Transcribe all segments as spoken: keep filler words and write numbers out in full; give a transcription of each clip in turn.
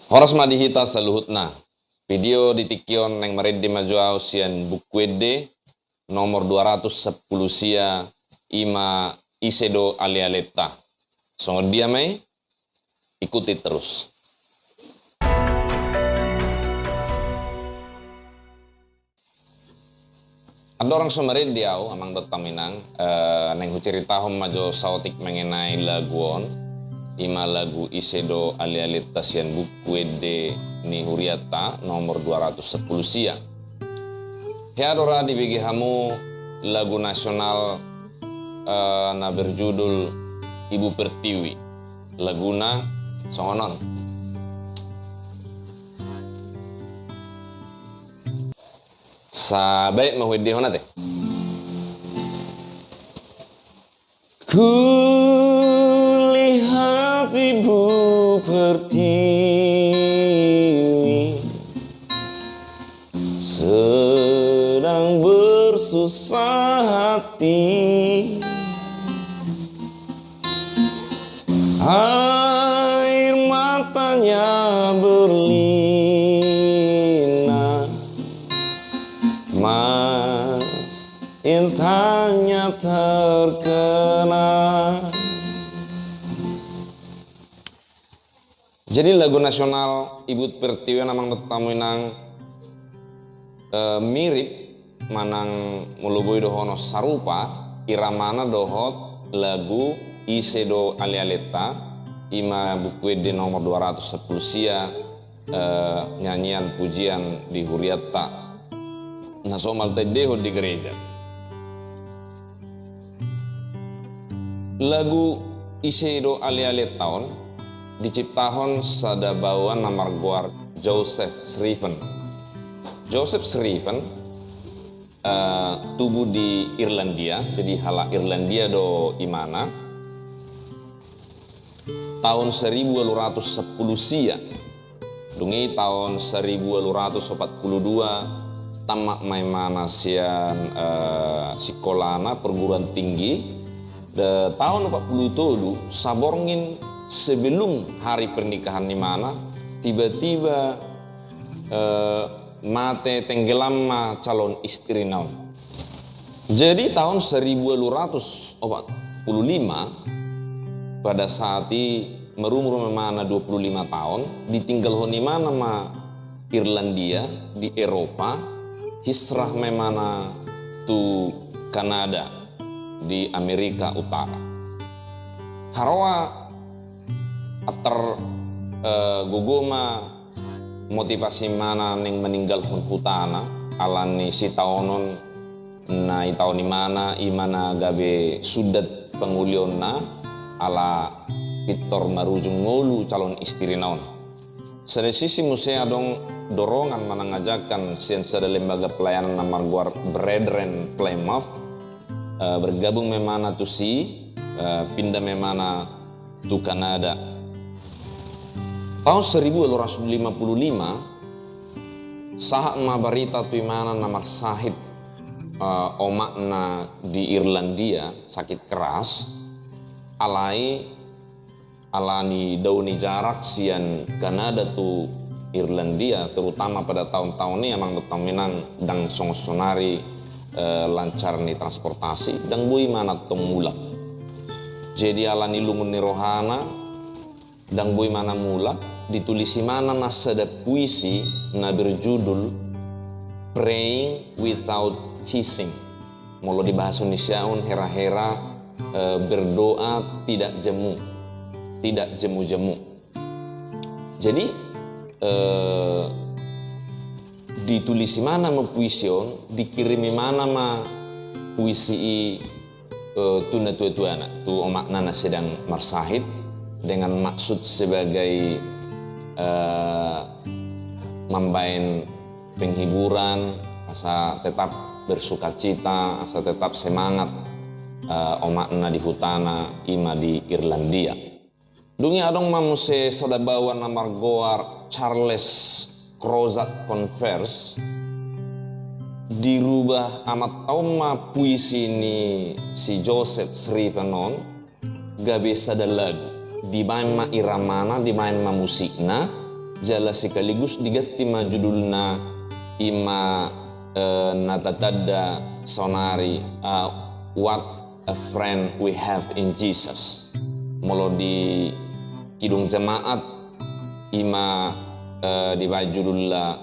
Horas ma di hita saluhutna. Video di tingki on naeng marende ma jo au sian Buku Ende nomor dua ratus sampulu sia, i ma Ise do Ale-alenta. Songon dia ma i? Ikuti terus. Andorang so marende au, amang dohot hamu inang, eh, naeng huceritahon ma jo saotik mengenai lagu on, i ma lagu Ise do Ale-alenta sian Buku Ende ni hurianta nomor dua ratus sampulu sia. Hea do ra dibege hamu lagu nasional, eh, na berjudul Ibu Pertiwi. Laguna songon on. Sabaik ma huendehon ate. Kulihat Ibu Pertiwi sedang bersusah hati. Air matanya berlinang, mas intannya terkenang. Jadi lagu nasional Ibu Pertiwi on, amang dohot hamu inang, eh, mirip manang molo boi dohonon sarupa iramana dohot lagu Ise do Ale-alenta, i ma Buku Ende nomor dua ratus sampulu sia, eh, nyanyian pujian di hurianta. Na somal taendehon di gereja. Lagu Ise do Ale-alenta on diciptahon sada baoa na margoar Joseph Scriven. Joseph Scriven, eh, tubu di Irlandia, jadi halak Irlandia do imana. Taon saribu ualu ratus sampulu sia. Dung i taon saribu ualu ratus opat pulu dua, tamat ma imana sian, eh, sikolana perguruan tinggi. Di taon opat pulu tolu, saborngin sebelum hari pernikahan ni imana, tiba-tiba, eh, mate, tenggelam ma calon istrina on. Jadi taon saribu ualu ratus opat pulu lima, pada saat i marumur ma imana dua pulu lima taon, ditinggalhon imana ma Irlandia di Eropa, hisrah ma imana tu Kanada di Amerika Utara. Haroa antar, eh, gogo ma motivasi imana naeng maninggalhon hutana, ala ni sitaonon na itaon imana, imana gabe sundat pangulionna, ala pintor marujung ngolu calon istrina on. Sada sisi muse adong dorongan manang ajakan sian sada lembaga pelayanan na margoar Brethren Plymouth, eh, bergabung ma imana tusi, eh, pindah ma imana tu Kanada. Taon saribu ualu ratus lima pulu lima, sahat ma barita tu imana na marsahit, eh, omakna di Irlandia, sakit keras, alai ala ni dao ni jarak sian Kanada tu Irlandia, terutama pada taon-taon i, amang dohot hamu inang, ndang songon sonari, eh, lancar ni transportasi, ndang boi imana tong mulak. Jadi ala ni lungun ni rohana, ndang boi imana mulak, ditulis imana ma sada puisi na berjudul Praying Without Ceasing. Molo di bahasa Indonesia on hera-hera, eh, berdoa tidak jemu, tidak jemu-jemu. Jadi, eh, ditulis imana ma puisi on, dikirim imana ma puisi i, eh, tu natua-tuana, tu omakna na sedang marsahit, dengan maksud sebagai, eh, mambaen penghiburan, asa tetap bersukacita, asa tetap semangat, eh, omakna di hutana, i ma di Irlandia. Dung i adong ma muse sada baoa na margoar Charles Crosat Converse, dirubah amat taon ma puisi ni si Joseph Scriven on, gabe sada lagu. Dibaen ma iramana, dibaen ma musikna, jala sekaligus diganti ma judulna, i ma, eh, na tatanda saonari, eh, What a Friend We Have in Jesus. Molo di Kidung Jemaat, i ma, eh, dibaen judulna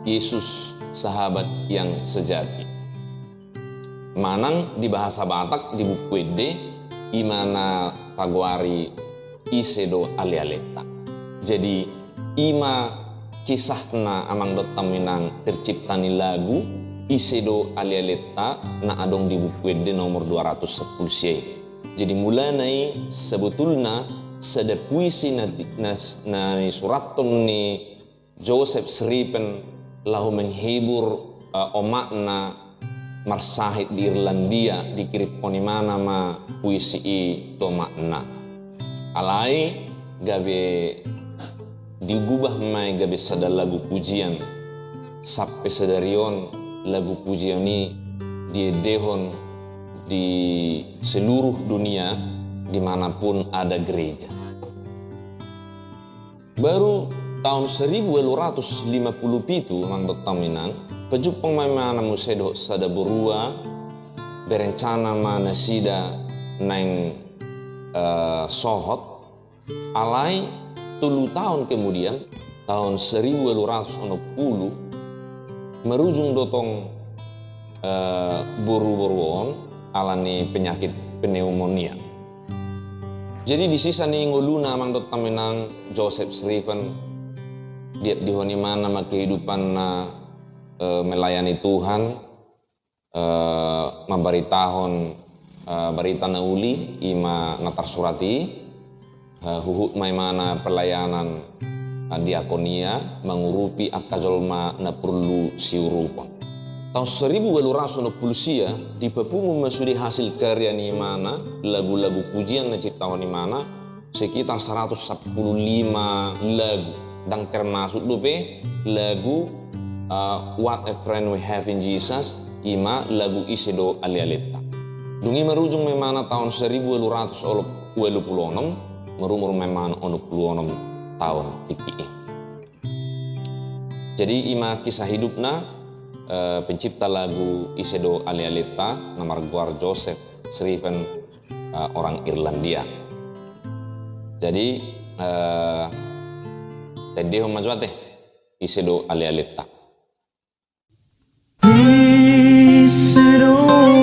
Yesus Sahabat yang Sejati. Manang di bahasa Batak di Buku Ende, i ma na tagoari Ise do Ale-alenta. Jadi, i ma kisahna, amang dohot hamu inang, tercipta ni lagu Ise do Ale-alenta na adong di Buku Ende nomor dua ratus sampulu sia i. Jadi, mulana i sebetulna sada puisi na, na, na nisurathon ni Joseph Scriven laho menghibur, eh, omakna marsahit di Irlandia, dikirimhon imana ma puisi i tu omakna. Alai gabe diubah ma i gabe sada lagu pujian. Sampe sadari on lagu pujian i diendehon di seluruh dunia, di mana pun ada gereja. Baru taon seribu walu ratus lima pulu pitu, amang dohot hamu inang, pajumpang ma imana muse dohot sada borua, berencana ma nasida naeng, eh, sohot, alai tolu taon kemudian, taon seribu walu ratus onom pulu, marujung do tong, eh, boru-boru on ala ni penyakit pneumonia. Jadi di sisa ni ngoluna, amang dohot hamu inang, Joseph Scriven diabdihon imana ma kehidupanna, eh, melayani Tuhan, eh, mambaritahon, eh, barita na uli, i ma na tarsurat i, eh, huhut ma imana pelayanan, eh, diakonia, mangurupi angka jolma na porlu siurupon. Taon seribu walu ratus onom pulu sia, dipapungu ma sude hasil karya ni imana, lagu-lagu pujian na ciptahon imana, sekitar saratus sampulu lima lagu. Ndang termasuk dope lagu, eh, What a Friend We Have in Jesus, i ma lagu Ise do Ale-alenta. Dung i marujung ma imana taon seribu walu ratus walu pulu onom, marumur ma imana onom pulu onom taon tingki i. Jadi, i ma kisah hidupna, eh, pencipta lagu Ise do Ale-alenta, na margoar Joseph Scriven, eh, orang Irlandia. Jadi, eh, taendehon ma jo ate, Ise do Ale-alenta. Ise do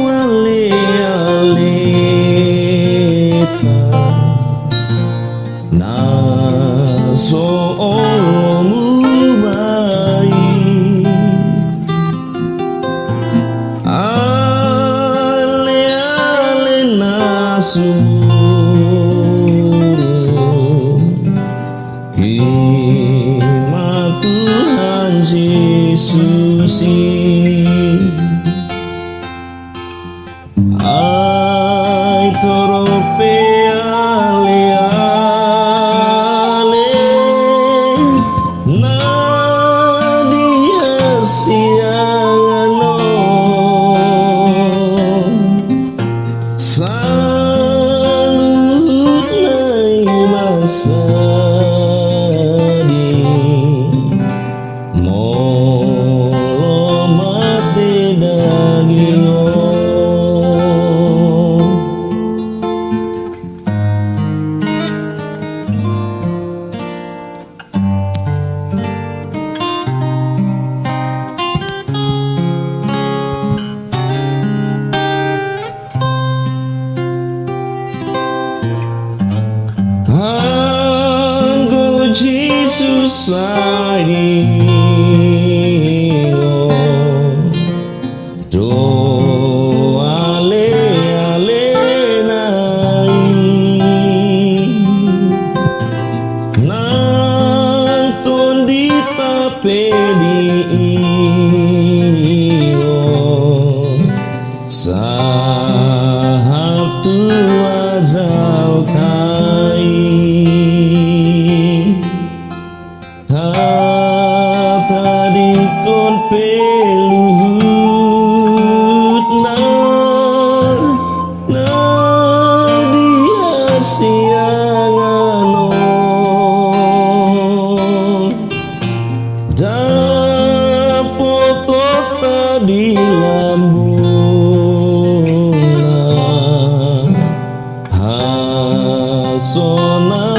ale-alenta na so olo mubai, ale-ale na sumurung, i ma Tuhan Jesus i. Ai torop pe ale-ale na di hasiangan on, saluhutna i ma sading, molo mate daging on. Anggo Jesus sadingon do ale-alena i, nang tondi tapedi i on sahat tu ajalta i. Tatadingkon pe luhutna na di hasiangan on. Lambungna hasona